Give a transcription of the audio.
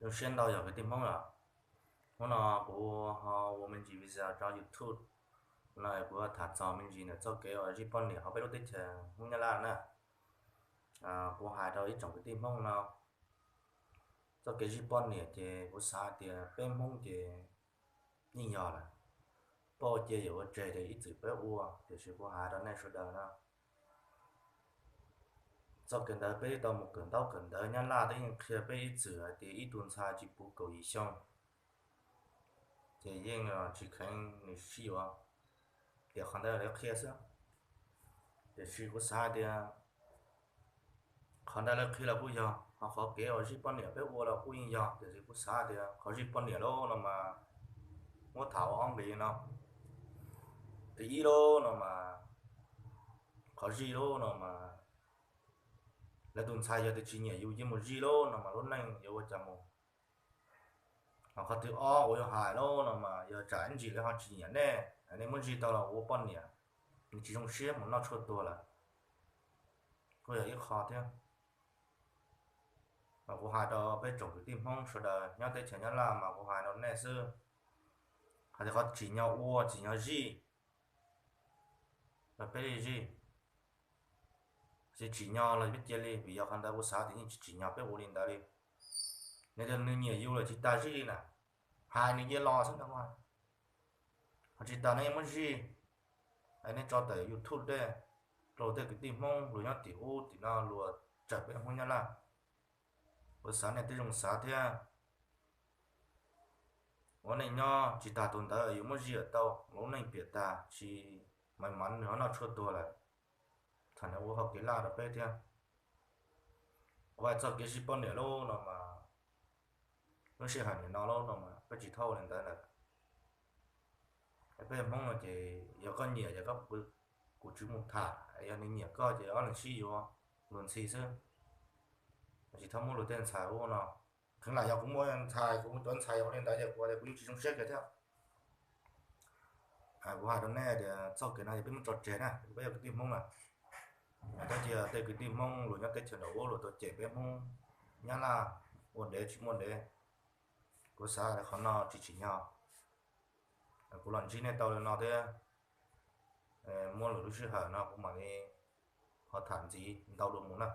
Zoo siab ntau yog kwv tij Hmoob os. Hnub no kuv ho ua me ntsis video rau YouTube no kuv tham txog me ntsis ntawm txoj kev uas zij poj niam hauv peb lub teb chaws Hmoob Nyab Laj na. Kuv hais rau ib tsoom kwv tij Hmoob no, txoj kev zij poj niam ces kuv xav tias peb Hmoob ces yeej yog lawm, poj cia yuav ua tseg ces ib txwm peb ua, tiam sis kuv hais rau nej sawv daws no, txoj kev ntawd peb tau mus kawm ntaub kawm ntawv Nyab Laj twb yeej qhia peb ib txwm hais tias ib tug ntxhais tsis puv kaum yim xyoo ces yeej tsis kheev nws sib yuav, tiam qhov ntawd lawv qhia xwb. Tiam sis kuv xav hais tias qhov ntawd lawv qhia los kuj yog, ho qhov kev uas zij poj niam peb ua los kuj yeej yog, tiam sis kuv xav tias qhov zij poj niam lub no mas muab tham ua ob nqis no. Tus ib lub no mas, qhov zij lub no mas, lawv tus ntxhais yog tias tsis nyiam yus ces mus zij lub no mas lub neej yuav ua cas mus. Ho qhov twg ob uas yuav hais lub no mas yog tsam ib ntsis lawv ho tsis nyiam nej, nej muab zij tau los ua poj niam, nws tsis zoo siab mus noj tshuaj tuag lawm, kuj yog ib qho thiab. Mas kuv hais rau peb tsoom kwv tij Hmoob sawv daws nyob teb chaws Nyab Laj mas kuv hais rau nej xwb, hais tias qhov tsim nyog ua tsim nyog zij los peb li zij, tsis tsim nyog los peb cia li, vim yog qhov ntawd kuv xav tias yeej tsis tsim nyog peb ua li ntawd li. Nws tias nws nyiam yus lawm tsis tas zij li na, hais nws cia los xwb ntag. Ho tsis tas nej muab zij, nej tso tawm YouTube tej, rau tej kwv tij Hmoob luag nyob tim ub tim no luag tsawm peb Hmoob Nyab Laj, kuv xav nej twb zoo xav thiab. Ua neej nyob tsis tas tus ntawd yus muab zij tau, lub neej piam tag tsis mas mas nws ho noj tshuaj tuag lawm, thaum nws ua hauv kev laj rau peb thiab. Kuv hais txog kev zij poj niam lub no mas, lub sij hawm nim no lub no mas peb tsis txhob ua li ntawd lawm. Peb Hmoob no ces yog koj nyiam ces koj, kuv tsis mus tham, yog nws nyiam koj ces ob leeg sib yuav luag ntxhi xwb, tsis txhob muab luag tej ntxhais ua no. Kheev lam yog kuv muaj ntxhais, kuv cov ntxhais yog ua li ntawd ces kuv tias kuv yeej tsis zoo siab kiag thiab. Kuv hais rau nej tias txoj kev no yog peb muab tso tseg na, peb yog kwv tij Hmoob na. Tab sis tej kwv tij Hmoob luag nyob teb chaws nram ub luag tau cem peb Hmoob Nyab Laj ua dev tsis muaj dev, kuv xav qhov no tsis tsim nyog. Kuv los ntsib nej tau li no thiab, muaj lwm lub sij hawm no kuv mam li ho tham ntxiv ntau dua mus na.